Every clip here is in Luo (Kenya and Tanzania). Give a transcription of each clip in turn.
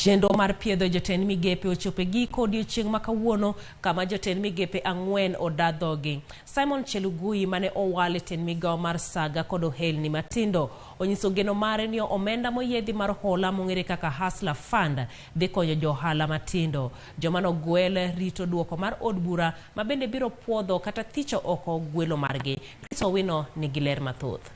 Chenro mar piedho jotend migepe ochopo e giko odiochieng' ma kawuono kama jotend migepe 4 oda dhogi. Simon Chelugui mane owal e tend migawo mar saga kod ohelni matindo onyiso geno mare ni omenda moyiedhi mar hola mong'ere kaka Hustler Fund dhi konyo jo ohala matindo. Joma nogwel rito duoko mar od bura ma bende biro puodho kata thicho oko gwelo margi. Chris Owino nigi ler mathoth.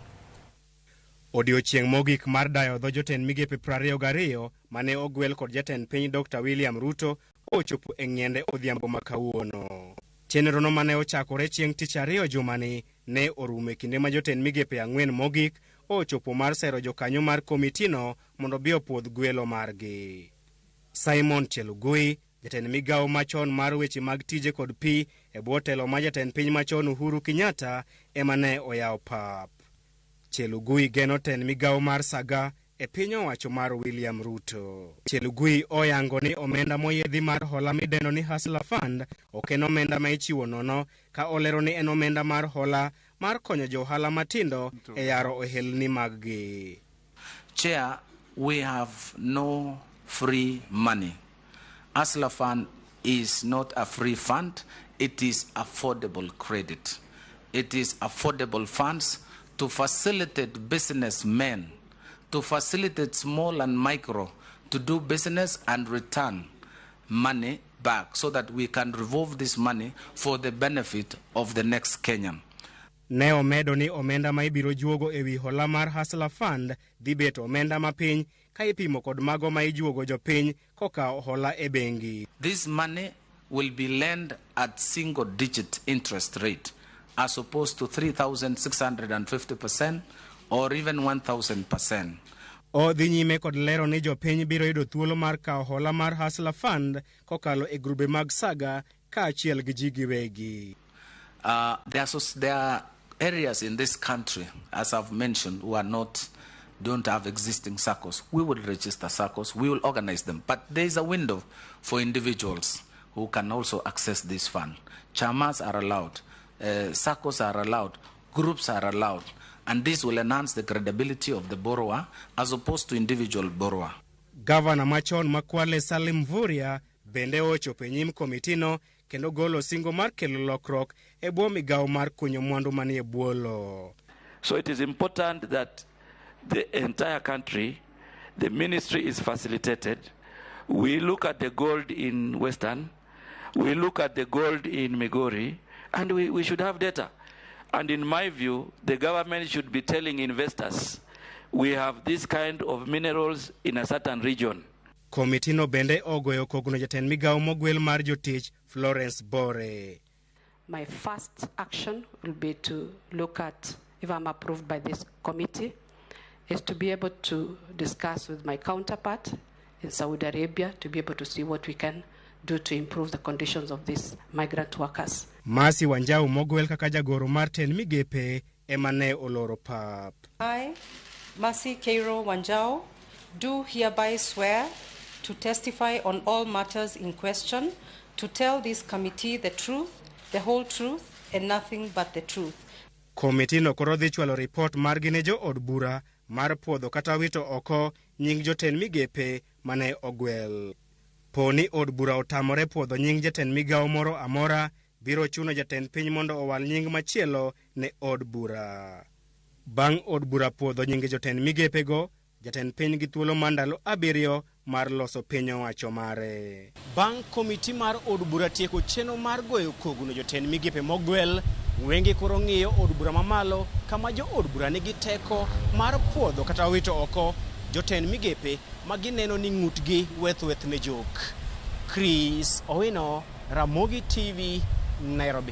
Odiochieng' mogik mar dayo dho jotend migepe 22 mane ogwel kod jatend piny Dr. William Ruto ochopo e ng'iende odhiambo ma kawuono. Chenrono mane ochakore chieng' tich ariyo jumani ne orumo e kinde ma jotend migepe 4 mogik ochopo mar sero jokanyo mar komitino mondo obi opuodh gwelo margi. Simon Chelugui, jatend migawo machon mar weche mag tije kod pi e bwo telo mar jatend piny machon Uhuru Kenyatta ema ne oyawo pap. Chelugui geno tend migawo mar saga e piny owacho mar William Ruto. Chelugui oyango ni omenda moyiedhi mar hola midendo ni Hustler Fund ok en omenda ma ichiwo nono, ka olero ni en omenda mar hola mar konyo jo ohala matindo e yaro ohelni mag-gi. Chair, we have no free money. Hustler Fund is not a free fund, it is affordable credit. It is affordable funds to facilitate businessmen, to facilitate small and micro to do business and return money back so that we can revolve this money for the benefit of the next Kenyan. Ne omedo ni omenda ma ibiro juogo e wi hola mar Hustler Fund dhi bet omenda mapiny ka ipimo kod mago ma ijuogo jopiny kokawo hola e bengi. This money will be lent at single digit interest rate as opposed to 3,650% or even 1,000%. Odhi nyime kod lero ni jopiny biro yudo thuolo mar kawo hola mar Hustler Fund kokalo e grube mag saga kaachiel gi ji giwegi. There are areas in this country, as I've mentioned, who are not, don't have existing SACCOs. We will register SACCOs, we will organize them. But there is a window for individuals who can also access this fund. Chamas are allowed, SACCOs are allowed, groups are allowed. And this will enhance the credibility of the borrower as opposed to individual borrower. Gavana machon ma Kwale Salim Mvurya bende ochopo e nyim komitino kendo golo singo mar kelo lokruok e bwo migawo mar kunyo mwandu manie bwo lowo. So it is important that the entire country, the ministry is facilitated. We look at the gold in Western, we look at the gold in Migori, and we should have data. And in my view, the government should be telling investors, we have this kind of minerals in a certain region. Komitino bende ogoyo kogno jatend migawo mogwel mar jotich Florence Bore. My first action will be to look at, if I'm approved by this committee, is to be able to discuss with my counterpart in Saudi Arabia to be able to see what we can do to improve the conditions of these migrant workers. Mercy Wanjau mogwel kaka jagoro mar tend migepe ema ne oloro pap. I, Mercy Keiro Wanjau, do hereby swear to testify on all matters in question, to tell this committee the truth, the whole truth, and nothing but the truth. Komitino koro dhi chwalo ripot margi ne jo od bura mar puodho kata wito oko nying jotend migepe mane ogwel. Po ni od bura otamore puodho nying jatend migawo moro amora, biro chuno jatend piny mondo owal nying machielo ne od bura. Bang' od bura puodho nyinge jotend migepego, jatend piny gi thuolo mar ndalo 7 mar loso piny owacho mare. Bang' komiti mar od bura tieko chenro mar goyo kogno jotend migepe mogwel, wenge koro ng'iyo od bura mamalo kama jo od bura nigi teko mar puodho kata wito oko jotend migepe ma gineno ni ng'utgi weth weth ne jok. Chris Owino, Ramogi TV, Nairobi.